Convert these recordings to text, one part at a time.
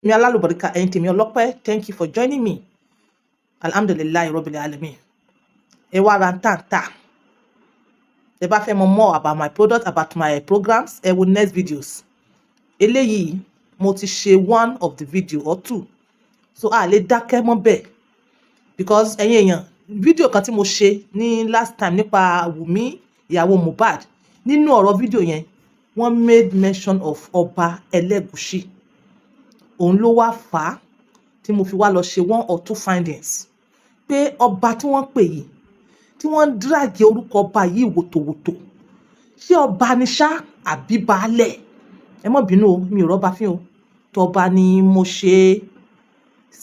Mi alálùbáríkà, ẹ̀yin tèmi ọlọ́pẹ́, thank you for joining me. Alhamdulillahi rabbil alamin. Ẹ wá ra ntàntà. Ẹ bá fẹ́ mọ̀ more about my product, about my programs, ẹ wo next videos. Eléyìí, mo ti ṣe one of the video or two, so a lè dákẹ́ mọ́ bẹ́ẹ̀, because ẹ̀yin èèyàn, fídíò kan tí mo ṣe ní last time nípa Wùmí, ìyàwó Mohbad, nínú ọ̀rọ̀ fídíò yẹn, wọ́n made mention of Ọba Ẹlẹ́gùṣì. Òun ló wá fà á tí mo fi wá lọ ṣe one or two findings pé ọba tí wọ́n pè yìí, tí wọ́n ń drag orúkọ ọba yìí wòtòwòtò, ṣé ọba ni ṣá àbí baálẹ̀? Ẹ má bínú o, mi ò rọ́ba fín o. Tọba ni mo ṣe,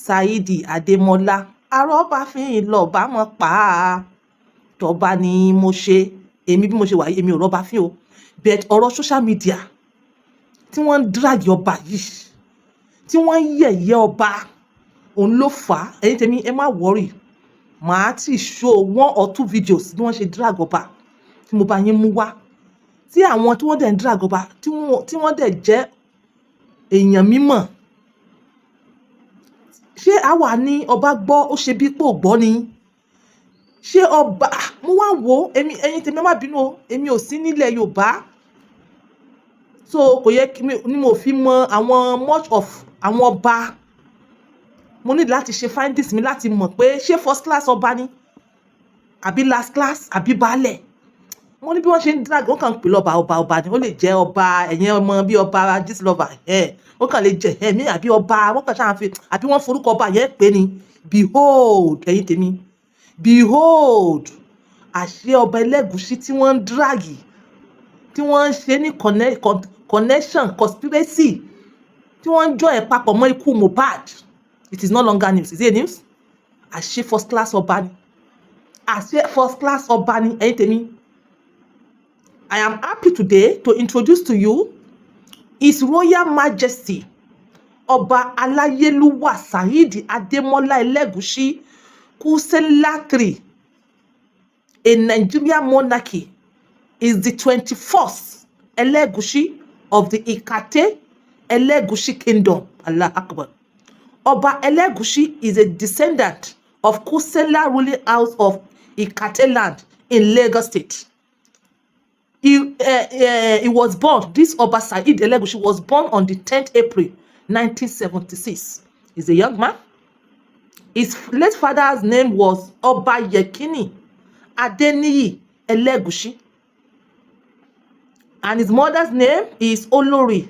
Saheed Adémọ́lá arọ́bàfín lọ́ba mọ̀ pa á. Tọba ni mo ṣe. Èmi bí mo ṣe wà yìí, èmi ò rọ́ba fín o, but ọ̀rọ̀ social media tí wọ́n ń drag ọba yìí, tí wọ́n ń yẹ̀yẹ́ ọba, òun ló fà á. Ẹ̀yin tèmi, ẹ má worry, màá ti show one or two videos bí wọ́n ṣe drag ọba tí mo bá yín mú wá, tí àwọn tí wọ́n dẹ̀ ń drag ọba, tí wọ́n dẹ̀ jẹ́ èèyàn mímọ̀. Ṣé àwa ní ọba gbọ́, ó ṣe bí pò gbọ́ ni? Ṣé ọba mo wá wò ó? Èmi, ẹ̀yin tèmi, má bínú o, èmi ò sí nílẹ̀ Yorùbá, so kò yẹ kí ni mo fi mọ àwọn much of àwọn ọba. Mo ní láti ṣe findings mi láti mọ̀ pé ṣé first class ọba ni àbí last class àbí baálẹ̀. Wọ́n ní bí wọ́n ṣe ń drag, wọ́n kàn ń pè lọ́ba, ọba, ọba ni. Ó lè jẹ́ ọba, ẹ̀yẹn ọmọ bí ọba Gistlover ẹ̀, ó kàn lè jẹ́ ẹ̀mí àbí ọba wọ́n kàn ṣáà fi àbí wọ́n forúkọ ọba yẹn pè ní. Behold, ẹ̀yin tèmi, behold, àṣé ọba Ẹlẹ́gùṣí tí wọ́n ń drag, tí wọ́n ń ṣe ní connection conspiracy, tí wọ́n ń jọ ẹ̀ papọ̀ mọ́ ikú Mohbad, it is no longer news. Is it a news? Àṣé first class ọba ni, àṣé first class ọba ni. Ẹ̀yin tèmi, I am happy today to introduce to you His Royal Majesty Ọba Aláyélúwà Saheed Adémọ́lá Ẹlẹ́gùṣí Kusenla III, a Nigerian monarchy, is the 21st Elegushi of the Ikate Elegushi Kingdom. Allah Akbar. Ọba Elegushi is a descendant of Kusenla ruling house of Ikate land in Lagos State. He was born, this Oba Saheed Elegushi was born on the 10th April 1976. He's a young man. His late father's name was Oba Yekini Adeniyi Elegushi. And his mother's name is Olori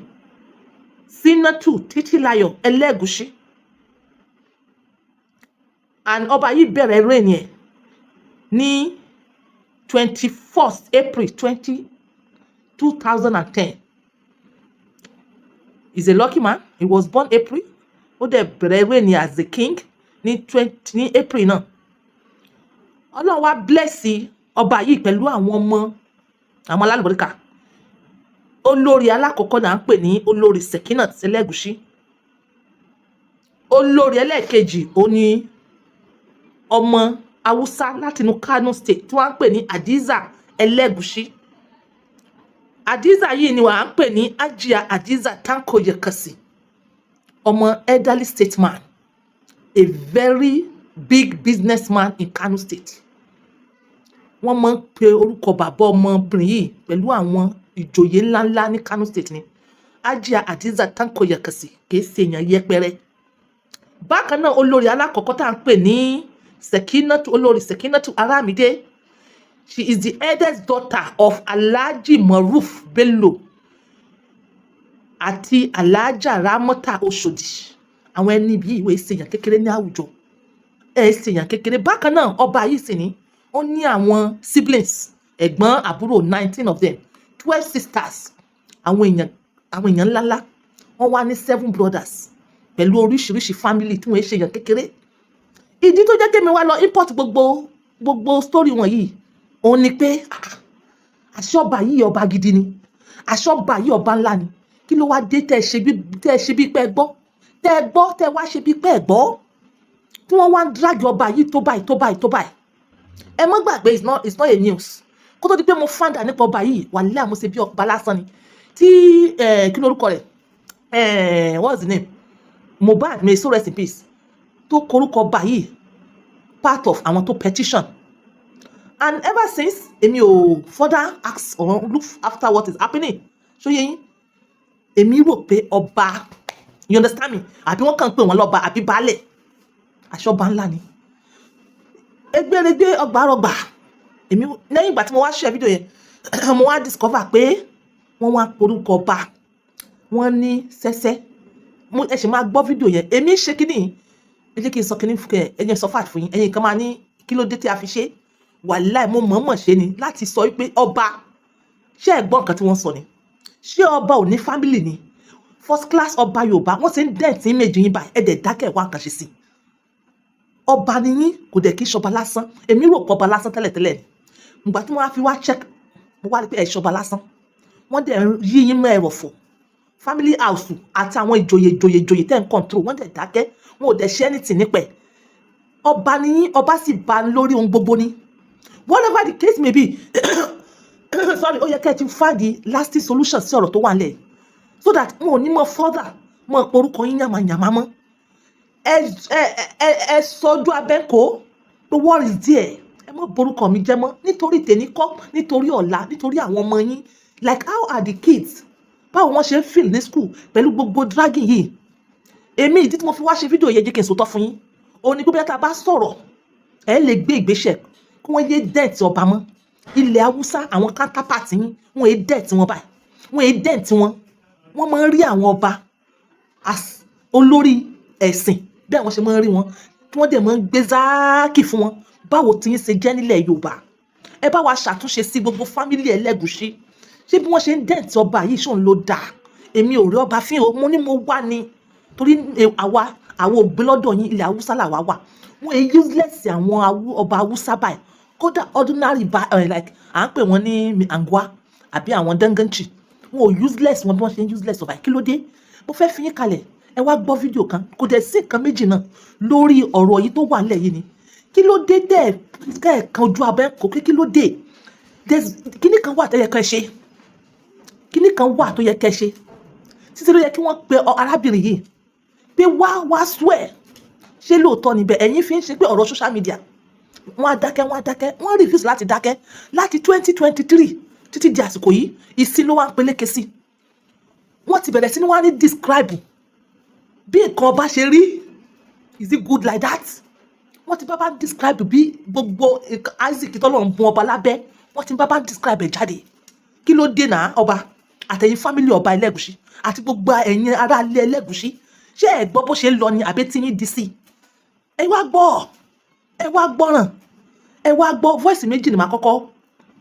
Sinatu Titilayo Elegushi. And ọba yìí bẹ̀rẹ̀ reign yẹn ní 21st April 2010. He's a lucky man. He was born April. Ó dẹ̀ bẹ̀rẹ̀ reign as the king ní 20 ní April náà. Ọlọ́run wá bless ọba yìí pẹ̀lú àwọn ọmọ, àwọn alálùbáríkà. Olórí alákọ̀ọ́kọ́ náà ń pè ní Olórí Sekinat Ẹlẹ́gùṣí. Olórí ẹlẹ́ẹ̀kejì, ó ní ọmọ Haúsá látinú Kano State tí wọ́n ń pè ní Hadiza Ẹlẹ́gùṣí. Hadiza yìí ni wọ́n ń pè ní Hajia Hadiza Tanko Yekasi, ọmọ elderly statesman, a very big businessman in Kano State. Wọ́n máa ń pe orúkọ bàbá ọmọbìnrin yìí pẹ̀lú àwọn ìjòyè ńláńlá ní Kano State ni. Hajia Hadiza Tanko Yekasi kìí ṣe èèyàn yẹpẹrẹ. Bákan náà, olórí alákọ̀ọ́kọ́ tá à ń pè ní Sekinatu, Olórí Sekinatu Aramide, she is the eldest daughter of Alhaji Maruf Bello àti Alhaja Ramota Oshodi. Àwọn ẹni bí ìwé ṣèyàn kékeré ní àwùjọ, ẹ ṣèyàn kékeré. Bákan náà, ọba yìí sì ní ó ní àwọn siblings, ẹ̀gbọ́n, àbúrò, 19 of them, 12 sisters, àwọn èèyàn ńláńlá. Wọ́n wá ní seven brothers pẹ̀lú oríṣiríṣi family tí wọ́n ṣèyàn kékeré. Ìdí tó jẹ́ kémi wá lọ import gbogbo story wọn yìí, òun ni pé, ah, àṣé ọba yìí, ọba gidi ni. Àṣé ọba yìí, ọba ńlá ni. Kí ló wá dé tẹ́ ẹ ṣe bí pé ẹ gbọ́, tẹ́ ẹ gbọ́, tẹ́ ẹ wá ṣe bí pé ẹ gbọ́, tí wọ́n wá ń drag ọba yìí tó báyìí, tó báyìí, tó báyìí? Ẹ mọ́ gbàgbé, it's not a news. Kó tó di pé mo find out nípa ọba yìí, wàlẹ́ àmọ́ ṣe bí ọba lásán ni tí kí lórúkọ rẹ̀, what's the name, Mohbad, may so rest in peace, tó korúkọ ọba yìí, part of àwọn tó petition. And ever since, èmi ò further ask or look after what is happening. Ṣó yé yín? Èmi rò pé ọba, you understand me, àbí wọ́n kàn ń pè wọ́n lọ́ba àbí baálẹ̀, aṣọ́ba ńlá ni. Egbèrègbè ọgbàrọgbà. Èmi, lẹ́yìn ìgbà tí mo wá share fídíò yẹn, mo wá discover pé wọ́n wá porúkọ ọba, wọ́n ní sẹ́sẹ́. Mo ẹ sì máa gbọ́ fídíò yẹn. Èmi ṣe kíní, ẹ jẹ́ kí n sọ kíní fún ẹ, ẹ jẹ́ n sọ fact fún yín. Ẹ̀yin kan máa ní kí ló dé tí a fi ṣe. Wàláì, mo mọ̀ọ́mọ̀ ṣe ni láti sọ wípé ọba, ṣé ẹ gbọ́ nǹkan tí wọ́n sọ ni? Ṣé ọba ò ní family ni? First class ọba Yorùbá, wọ́n ti ń dent image yín báyìí. Ẹ dẹ̀ dákẹ́, wá nǹkan ṣe sí i. Ọba ni yín, kò dẹ̀ kí ṣọba lásán. Èmi rò pé ọba lásán tẹ́lẹ̀tẹ́lẹ̀ ni. Ìgbà tí mo wá fi wá check, mo wá rí pé ẹ̀ ṣọba lásán. Wọ́n dẹ̀ ń yí yín mọ́ ẹrọ̀fọ̀. Family house àti àwọn ìjòyè ìjòyè ìjòyè tẹ́ ń control, wọ́n dẹ̀ dákẹ́, wọn ò dẹ̀ ṣe anything nípẹ̀. Ọba ni yín, ọba sì bá lórí ohun gbogbo ni. Whatever the case may be, sorry, ó yẹ kẹ́ ẹ ti find the lasting solution sí ọ̀rọ̀ tó wà nílẹ̀, so that wọn ò ní mọ further mọ porúkọ yín yàmàyàmá mọ́. Ẹ sọjú abẹ́ńkó pé what is there. Ẹ má borúkọ mi jẹ́ mọ́, nítorí tèmi kọ́, nítorí ọ̀la, nítorí àwọn ọmọ yín. Like, how are the kids? Báwo wọ́n ṣe ń feel ní school pẹ̀lú gbogbo dragging yìí? Èmi, ìdí tí mo fi wá ṣe fídíò yẹn, jẹ́ kí n sòótọ́ fún yín, òun ni pé bí a bá sọ̀rọ̀, ẹ lè gbé ìgbésẹ̀ kí wọ́n yé dent ọba mọ́. Ilẹ̀ Haúsá, àwọn counterpart yín, wọ́n yé dent wọn báyìí, wọ́n yé dent wọn. Wọ́n máa ń rí àwọn ọba as olórí ẹ̀sìn, bí àwọn ṣe máa ń rí wọn, tí wọ́n dẹ̀ máa ń gbé záàkì fún wọn. Báwo tí yín ṣe jẹ́ nílẹ̀ Yorùbá? Ẹ bá wa ṣàtúnṣe sí gbogbo family Ẹlẹ́gùṣí. Ṣé bí wọ́n ṣe ń dent ọba yìí, ṣóun ló dáa? Èmi ò rí ọba fín o. Mo ní mo wá ni torí àwa ò gbé lọ́dọ̀ yín, ilẹ̀ Haúsá làwa wà. Wọ́n èyí useless àwọn ọba Haúsá báyìí. Kódà ordinary ba, like à ń pè wọ́n ní angwa àbí àwọn danganchi, wọn ò useless wọn bí wọ́n ṣe ń useless ọba yìí. Kí ló dé? Mo fẹ́ fi yín kalẹ̀, ẹ wá gbọ́ fídíò kan. Kò dẹ̀ sí nǹkan méjì náà lórí ọ̀rọ̀ yìí tó wà nílẹ̀ yìí ni. Kí ló dé tẹ́ ẹ̀ kan ojú abẹ́ kò? Kí ló dé? Kíní kan wà tó yẹ kẹ́ ṣe, kíní kan wà tó yẹ kẹ́ ṣe títí ló yẹ kí wọ́n pe arábìnrin yìí pé wá wá swear, ṣé lóòótọ́ níbẹ̀? Ẹ̀yin fi ń ṣe pé ọ̀rọ̀ social media, wọ́n á dákẹ́, wọ́n á dákẹ́, wọ́n refuse láti dákẹ́ láti 2023 títí di àsìkò yìí. Ìsìn ló wá ń peléke sí. Wọ́n ti bẹ̀rẹ̀ sí ní wọ́n á ní describe bí nǹkan ọba ṣe rí. Is it good like that? Wọ́n ti bá describe bí gbogbo Isaac tọ́lọ̀ ń bun ọba lábẹ́, wọ́n ti bá describe ẹ̀ jáde. Kí ló dé náà, ọba àtẹ̀yìn family ọba Ẹlẹ́gùṣí àti gbogbo ẹ̀yin aráalé Ẹlẹ́gùṣí? Ṣé ẹ gbọ́ bó ṣe ń lọ ni, àbí tí yín di sí? Ẹ wá gbọ́, ẹ wá gbọ́ràn, ẹ wá gbọ́. Voice méjì ni màá kọ́kọ́,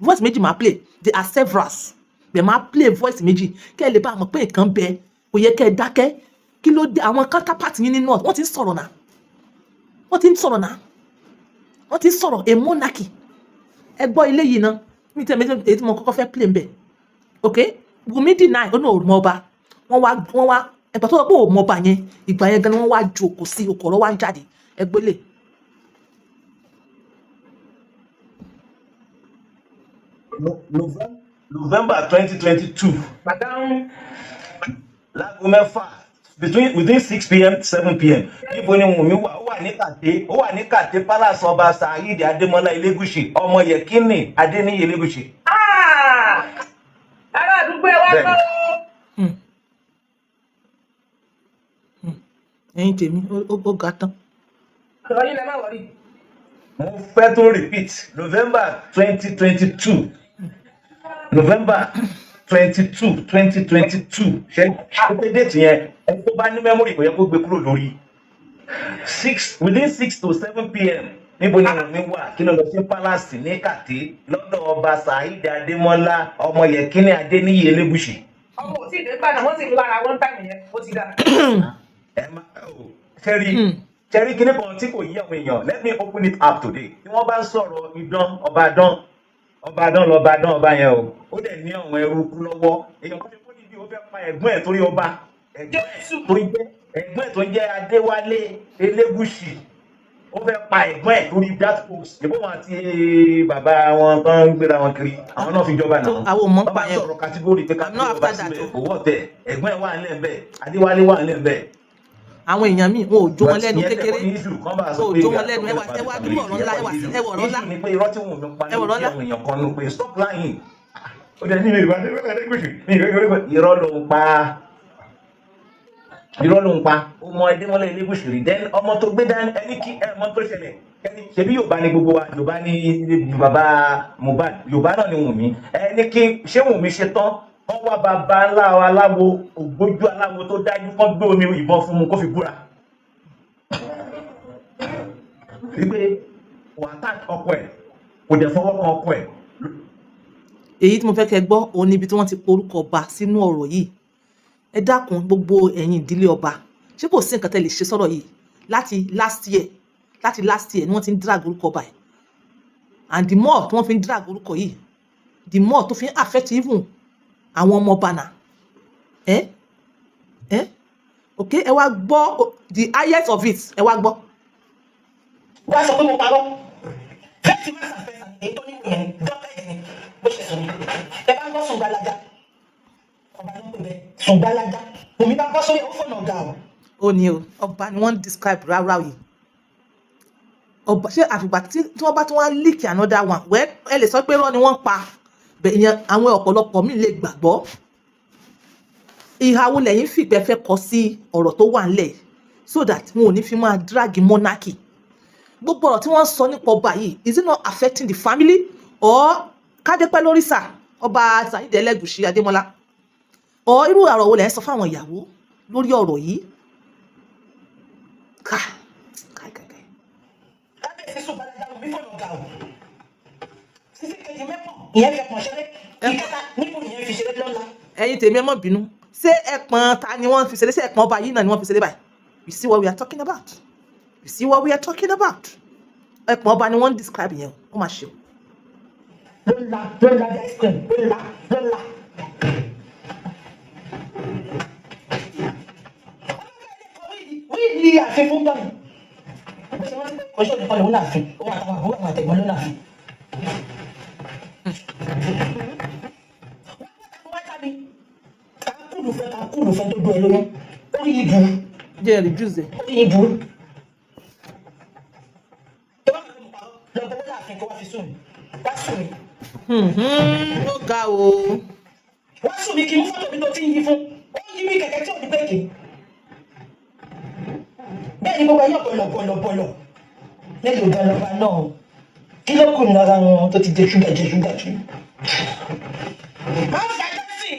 voice méjì màá play. There are several, bẹ́ẹ̀ máa play voice méjì kẹ́ ẹ lè bá a mọ̀ pé nǹkan bẹ, kò yẹ kẹ́ ẹ dákẹ́. Kí ló dé? Àwọn counterpart yín ní north, wọ́n ti ń sọ̀rọ̀ náà, wọ́n ti ń sọ̀rọ̀ náà, wọ́n ti ń sọ̀rọ̀. A monarchy. Ẹ gbọ́ ilé yìí náà mi tẹ́ méjì, èyí tí mo kọ́kọ́ fẹ́ play ń bẹ̀. Ok, Wùmí deny, ó ní òun mọ ọba. Wọ́n wá ẹgbà tó sọ pé òun mọ ọba yẹn, ìgbà yẹn gan ni wọ́n wá ju òkú sí òkú, ọ̀rọ̀ wá ń jáde. Ẹ gbélé. November 2022. Madam. Láago 6, between within 6 p.m. 7 p.m. Níbo ni Wùnmí wà? Ó wà ní Kàté, ó wà ní Kàté Palace ọba Saheed Adémọlá Elégùṣì, ọmọ Yẹkínì Adéníyì Elégùṣì. Ah! Ará àdúgbò, ẹ wá gbọ́ Bẹ́ẹ̀ni. o. Ẹ̀yin tèmi, ó ga tán. Ọ̀rọ̀ yín lẹ má wọrí. Mo fẹ́ tún repeat: November 2022, November 22, 2022. Ṣe pé date yẹn, ẹni tó bá ní memory, kò yẹ kó gbé kúrò lórí. Six within 6 to 7 p.m., níbo ni Wùnmí wà? Kí ló lọ sí palace ní Kàté lọ́dọ̀ ọba Saheed Adémọlá, ọmọ Yẹkínní Adéníyì Elégùṣì? Ọmọ ò tí ì dé gbàdàn, wọ́n sì ń bára wọn time yẹn, ó ti dá. Ẹ má o ṣẹ́rí ṣẹ́rí kíní kan tí kò yí àwọn èèyàn. Let me open it up today. Tí wọ́n bá ń sọ̀rọ̀ idán, ọba dán, ọba dán lọ́ba dán, ọba yẹn o, ó dẹ̀ ní àwọn ẹrú kú lọ́wọ́. Èèyàn kan fi kó níbi ó fẹ́ pa ẹ̀gbọ́n ẹ̀ torí ọba, ẹ̀gbọ́n ẹ̀ Jésù. tó ń jẹ́, ẹ̀gbọ́n ẹ̀ tó ń jẹ́ Adéwálé Elégùṣì, ó fẹ́ pa ẹ̀gbọ́n ẹ̀ torí that post. Ìbọn wọn àti bàbá wọn tó ń gbéra wọn kiri, àwọn náà fi jọba Tó náà. àwọn ò mọ̀ ń wọ́n pa bá yẹn o. sọ̀rọ̀ category pé I'm not ká gbé ọba after that síbẹ̀ o. owó ọ̀tẹ̀, ẹ̀gbọ́n ẹ̀ wà nílẹ̀ bẹ́ẹ̀, Adéwálé wà nílẹ̀ bẹ́ẹ̀. Àwọn èèyàn míì, wọn ò jó wọn But lẹ́nu ìyẹn tẹ̀ kékeré. kọ́ ní issue kan bá a sọ Wọn ò pé jó we wọn are lẹ́nu. talking Ẹwà about the ẹwà family. dúró ọ̀rọ̀ Ìyẹn ńlá, kọ́ ẹwà ní issue. ẹwà ọ̀rọ̀ ńlá. Issue ni pé irọ́ tí Wùnmí pa Ẹwà ló ọ̀rọ̀ bí ńlá. àwọn èèyàn kan nú pé stop lying. Ó dẹ̀ ní mi ìwà mi ìwà irọ́ ló ń pa, irọ́ ló ń pa. Ó mọ Adémọ́lá Elégùṣì rí. Then ọmọ tó gbé dání, ẹni kí ẹ mọ tó ṣẹlẹ̀, ẹni ṣebí Yorùbá ni gbogbo wa, Yorùbá ni bàbá Mohbad, Yorùbá náà ni Wùnmí. Ẹni kí ṣé Wùnmí ṣe tán, kán wá bàbá ńlá aláwo, ògbójú aláwo tó dájú, kán gbé omi ìbọn fún un kó fi búra wípé kò attack ọkọ ẹ̀, kò dẹ̀ fọwọ́ kan ọkọ ẹ̀. Èyí tí mo fẹ́ kẹ́ gbọ́ òun níbi tí wọ́n ti porúkọ ọba sínú ọ̀rọ̀ yìí. Ẹ dákun, gbogbo ẹ̀yin ìdílé ọba, ṣé kò sí nǹkan tẹ́ lè ṣe sọ́rọ̀ yìí? Láti last year ni wọ́n ti ń drag orúkọ ọba yìí, and the more tí wọ́n fi ń drag orúkọ yìí, the more tó fi ń affect even àwọn ọmọ ọba náà. Ẹ ẹ ok, ẹ wá gbọ́ the highest of it, ẹ wá gbọ́. Wá sọ pé mo parọ́. Fẹ́ẹ̀tì má sàfẹ́sà èyí tó níwò yẹn dọ́kẹ́tì ni bó ṣe sùn ní. Ẹ bá ń gbọ́ sùn gbalaja, ọba ló ń pè bẹ́ẹ̀, sùn gbalaja. Wùmí bá bọ́ sórí, ó fọ̀nà ọ̀gá o. Ó ní o, ọba ni wọ́n ń describe ráúráú yìí. Ọba ṣé àfìgbà tí wọ́n bá tún wá leak another one? Well, ẹ lè sọ pé irọ́ ni wọ́n pa bẹ́ẹ̀ ìyẹn, àwọn ọ̀pọ̀lọpọ̀ míì lè gbàgbọ́. Ìhà wo lẹ́yìn fìgbẹ́ fẹ́ kọ sí ọ̀rọ̀ tó wà ńlẹ̀, so that wọn ò ní fi máa drag monarchy? Gbogbo ọ̀rọ̀ tí wọ́n ń sọ nípa ọba yìí, is it not affecting the family? Or kádépẹ́ lórí sà, ọba Saheed Ẹlẹ́gùṣí Adémọ́lá, or irú ọ̀rọ̀ wo lẹ́ ń sọ fáwọn ìyàwó lórí ọ̀rọ̀ yìí? Ká ká ká ká. Kábíyèsí sùn gbalaja, Wùmí fọ̀nà ọ̀gá o. Sísí kejì mẹ́pọ̀ ìyẹn fi ẹ̀pọ̀n ṣeré, ìkẹta nípò ìyẹn fi ṣeré lọ́la. Ẹ̀yin tèmi, ẹ má bínú. Ṣé ẹpọ̀n ta ni wọ́n fi ṣeré? Ṣé ẹpọ̀n ọba yìí náà ni wọ́n fi ṣeré báyìí? You see what we are talking about? You see what we are talking about? Ẹpọ̀n ọba ni wọ́n ń describe yẹn o. Ó máa ṣe o. Ló ń la, ló ń la bí ice cream, ló ń la, ló ń la. Wíìlì ààfin fún gbọ̀n bó ṣe rántí pé kò ṣe òdìkan lòun láàfin, òun àtàwọn àbúrò àwọn àtẹ̀gbọ́n ló láàfin. Wọ́n bá mi ká kúlù fẹ́, ká kúlù fẹ́ tó dún ẹ lóyún, orí yìí burú. Jẹ́ reduce ẹ̀. Orí yìí burú. Tó bá mi pa lọ gbowó láàfin kó wá fi sùn mí, wá sùn mí. Ó ga o. Wá sùn mí kí n mú fọ́tò mi tó ti ń yí fún, ó ń yí bí kẹ̀kẹ́ tí ò ní bírèkì. Bẹ́ẹ̀ ni gbogbo ẹ̀yọ́ bọ̀lọ̀ bọ̀lọ̀ bọ̀lọ̀ mélòó gan lọ́ba náà, kí ló kù lára wọn tó ti jẹ ṣúgà, jẹ ṣúgà jù. Má fà á sí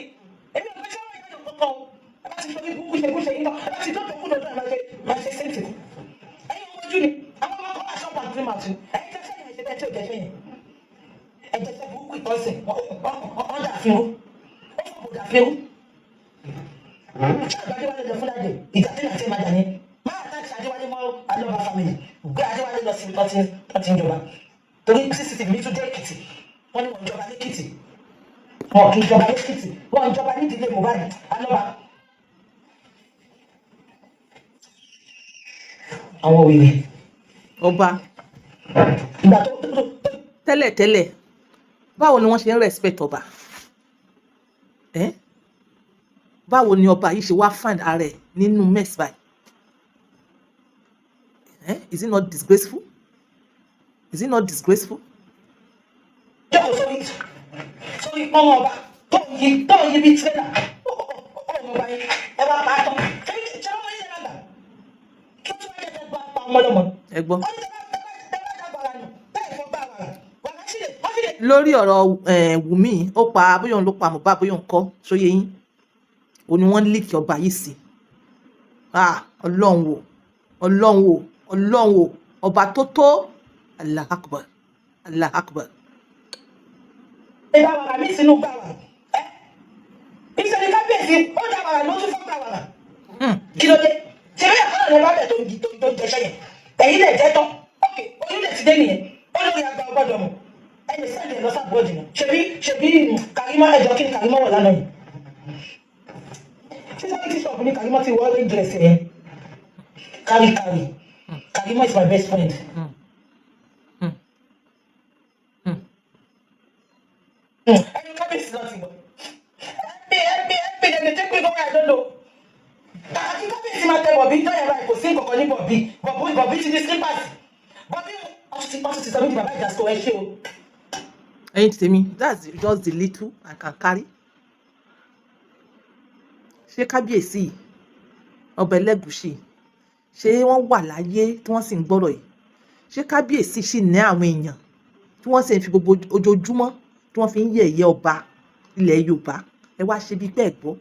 èmi ò fẹ́ sọ́wọ́ ìyá kankan o. Ẹ bá ti sọ bí kúṣe yín tán, ẹ bá ti dọ́dọ̀ kú lọ́dọ̀, ẹ máa ṣe sẹ́ǹtì kù. Ẹ̀yin ọmọ ojú ni àwọn ọmọ kan wà ṣọ́ọ̀bù àti màtí ẹ̀yin tẹ́sẹ̀ yẹn ṣe bẹ́ẹ̀ tí ò jẹ́ṣẹ́ yẹn ẹ̀jẹ̀ burúkú ìtọ́sìn wọ́n dà fi rú, ó fò dà fi rú. Ṣé àgbà Adéwálé lọ fún lájẹ ìgbà tí nàìjíríà máa jà ní máa tàkì Adéwálé mọ́ Alọ́ba family, gbé Adéwálé lọ síbi tó ti ń jọba, torí CCTV mi tún dé Èkìtì, wọ́n ní wọ́n jọba lẹ́kìtì, wọn kì í jọba lẹ́kìtì, wọ́n ń jọba nídìílé Mohbad Alọ́ba. Àwọn wèrè. Ọba. Ìgbà tó tó tó. Tẹ́lẹ̀tẹ́lẹ̀, báwo ni wọ́n ṣe ń respect ọba ẹ́? Báwo ni ọba yìí ṣe wá find ara ẹ̀ nínú mess báyìí? Is it not disgraceful? Is it not disgraceful? Jókòó sórí pọ́nmọ́ ọba tó ń yí bí tírélà, ó mọ̀ báyìí, ẹ wá pa á tán. Ṣé ọmọ yìí lè má gbà kí ó tún wá jẹ́ kó pa ọmọ lọ́mọ. Ẹ gbọ́. Ó ní tẹ́ bá dàgbà wà nù tẹ́ ìfọ́ gbà wàrà wàrà sílẹ̀ wọ́n sì lè. Lórí ọ̀rọ̀ Wùmí, ó pa bóyá òun ló pa Mohbad, bóyá òun kọ́, sóye yín, òun ni wọ́n leak ọba yìí sí. Ah, Ọlọ́run wò, Ọlọ́run wò, Ọlọ́run wò, ọba tó tó, Allah akbar, Allah akbar. Ẹ dá wàrà mí sínú gbà wàrà ẹ ìṣẹ̀lẹ̀ kábíyèsí, ó dá wàrà ló tún fọ́ gbà wàrà. Kí ló dé? Ṣe bí ẹ̀kọ́ náà lè bá bẹ̀ tó ń tó ń jẹṣẹ́ yẹn, ẹ̀yin lè jẹ́ tán. Ok, oyún lè ti dé nìyẹn, olórí àgbà ọgbọ́dọ̀ mọ̀, ẹ lè send ẹ̀ lọ sábúrò jìnnà. Ṣebí Kàrímọ́, ẹjọ́ kí ni Kàrímọ́ wọ̀ lánàá yìí? Ṣé charity shop ní Kàrímọ́ ti wọ́ orange dress yẹn? Kárí kárí, Kàrímọ́ is my best friend. Ẹni kábíyèsí lọ ti wọ̀. Ẹbí ẹbí ẹbí dem dey take me go where I don't know. Kàkà kí kábíyèsí máa tẹ bọ̀ bí jọ́yẹ̀ báyìí. Kankan ní Bobby. Bobby, Bobby ti di slippers. Bobby, ọtún ti sọ mí di bàbá ìjà. Ẹ ṣé o. Ẹ̀yin tèmi, that's just the little I can carry. Ṣé kábíyèsí ọba Ẹlẹ́gùṣì, ṣé wọ́n wà láyé tí wọ́n sì ń gbọ́rọ̀ yìí? Ṣé kábíyèsí sì ní àwọn èèyàn tí wọ́n sì ń fi gbogbo ojoojúmọ́ tí wọ́n fi ń yẹ̀yẹ́ ọba ilẹ̀ Yorùbá? Ẹ wá ṣe bíi pé ẹ gbọ́.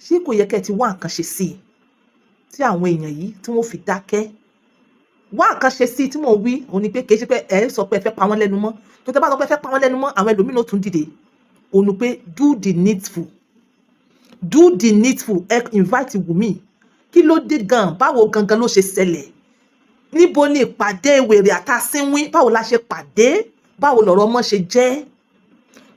Ṣé kò yẹ kẹ́ ẹ ti wá nǹkan ṣe sí i tí àwọn èèyàn yìí tí wọ́n fi dákẹ́? Wá nǹkan ṣe sí i tí mò ń wí òun ni pé kì í ṣe pé ẹ ń sọ pé ẹ fẹ́ pa wọ́n lẹ́nu mọ́. Tó tẹ́ bá sọ pé ẹ fẹ́ pa wọ́n lẹ́nu mọ́, àwọn ẹlòmíràn ó tún dìde. Òun ni pé do the needful, do the needful. Ẹ invite Wùmí. Kí ló dé gan? Báwo gangan ló ṣe ṣẹlẹ̀? Níbo ni ìpàdé wèrè àtàsínwín? Báwo la ṣe pàdé? Báwo lọ̀rọ̀ ọmọ ṣe jẹ́?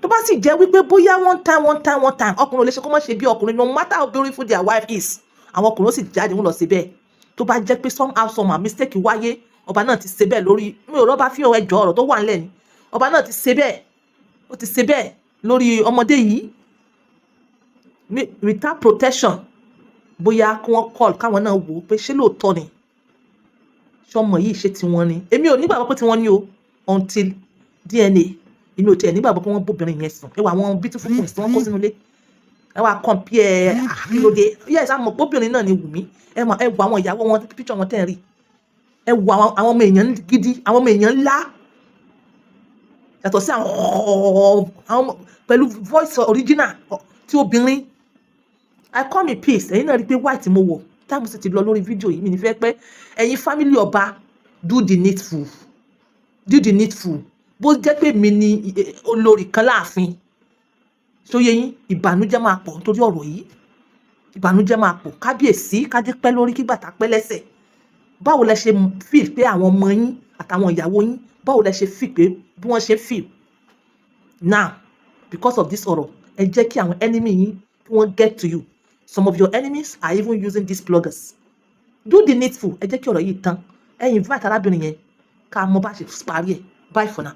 Tó bá sì jẹ́ wípé bóyá one time, one time, one time, ọkùnrin ò lè ṣe kó má ṣe bí ọkùnrin, no matter how beautiful their wife is, àwọn ọkùnrin ó sì jáde, wọn lọ sí bẹ́ẹ̀. Tó bá jẹ́ pé somehow, somehow mistake wáyé, ọba náà ti ṣe bẹ́ẹ̀ lórí mi ò rọ́bà fíhàn. Ẹjọ́, ọ̀rọ̀ tó wà ńlẹ̀ ni. Ọba náà ti ṣe bẹ́ẹ̀, ó ti ṣe bẹ́ẹ̀ lórí ọmọdé yìí without protection. Bóyá kí wọ́n call káwọn náà wò ó pé ṣé lóòótọ́ ni, ṣọmọ yìí ṣe tiwọn ni. Èmi ò nígbàgbọ́ pé tiwọn ni o until DNA. Èmi ò tiẹ̀ nígbàgbọ́ pé wọ́n bóbìnrin yẹn sùn. Ẹ wà àwọn beautiful queens tí wọ́n kó sínú ilé, ẹ wá compare. Kí ló dé? Yes, àmọ́ bóbìnrin náà ni Wùmí. Ẹ mọ̀, ẹ wo àwọn ìyàwó wọn, picture wọn tẹ́ ń rí. Ẹ wo àwọn ọmọ èèyàn gidi, àwọn ọmọ èèyàn ńlá, yàtọ̀ sí àwọn pẹ̀lú voice original tí obìnrin. I come in peace. Ẹ̀yin náà rí i pé white mo wọ̀. Táàmù sì ti lọ lórí fídíò yìí, mi ní fẹ́ pẹ́. Ẹ̀yin family ọba, do the needful, do the needful. Bó jẹ́ pé mi ni olórí kan láàfin, ṣóyè yín, ìbànújẹ́ máa pọ̀ nítorí ọ̀rọ̀ yìí, ìbànújẹ́ máa pọ̀. Kábíyèsí, kádé pẹ́ lórí, kí bàtà pẹ́ lẹ́sẹ̀. Báwo lẹ ṣe feel pé àwọn ọmọ yín àtàwọn ìyàwó yín, báwo lẹ ṣe feel pé bí wọ́n ṣe feel now because of this ọ̀rọ̀? Ẹ jẹ́ kí àwọn enemy yín kí wọ́n get to you. Some of your enemies are even using these bloggers. Do the needful. Ẹ jẹ́ kí ọ̀rọ̀ yìí tán. Ẹ invite arábìnrin yẹn ká mọ bá ṣe parí ẹ̀. Bye for now.